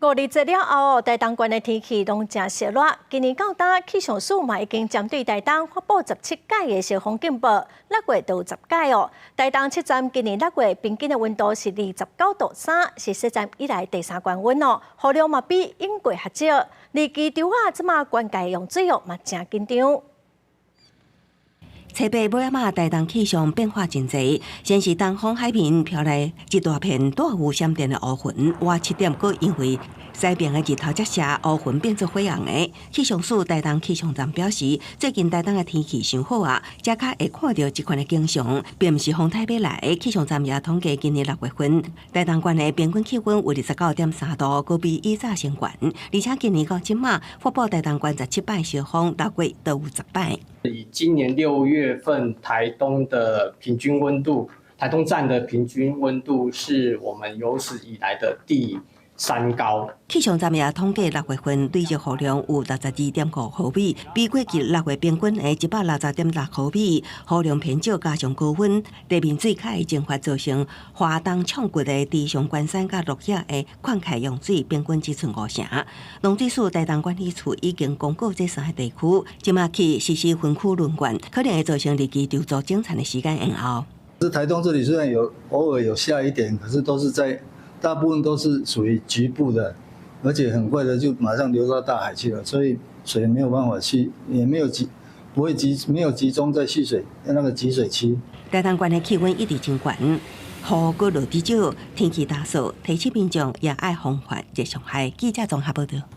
五日節了後，台東縣的天氣攏誠燒熱。今年到今氣象署嘛已經針對台東發布17擺的燒風警報，6月就有10擺哦。台東七站今年6月平均的溫度是29.3度，是設站以來第三懸溫哦。雨量嘛比往過較少，而基洲仔這馬灌溉用水哦嘛誠緊張。初八尾仔台東氣象變化真濟，先是東方海面飄來一大片帶有閃電的烏雲，晚7點閣因為西邊的日頭折射，烏雲變做火紅的。氣象署台東氣象站表示，最近台東的天氣傷好啊，才較會看著這款的景象，並毋是風颱欲來。氣象站也統計今年6月份，台東縣的平均氣溫有29.3度，閣比以早先懸。而且今年到這馬發布台東縣17擺燒風，6月都有10擺。以今年6月份台東的平均溫度，台東站的平均溫度是我們有史以來的第三高。氣象站也統計6月份累積雨量有62.5毫米，比過去6月平均的160.6毫米，雨量偏少，加上高溫，地面水較會蒸發，造成華東沖骨的池上關山佮鹿野的灌溉用水平均只剩五成。農水署台東管理處已經公告這三個地區，這馬起實施分區輪灌，可能會造成二期籌組整田的時間延後。是台東這裡雖然有偶爾有下一點，可是都是在大部分都是屬於局部的，而且很快的就馬上流到大海去了，所以水沒有辦法去，也沒有集，不會集，沒有集中在蓄水那個集水區。台東縣的氣溫一直真懸，雨閣落得少，天氣乾燥，提醒民眾也愛防範熱傷害。記者綜合報道。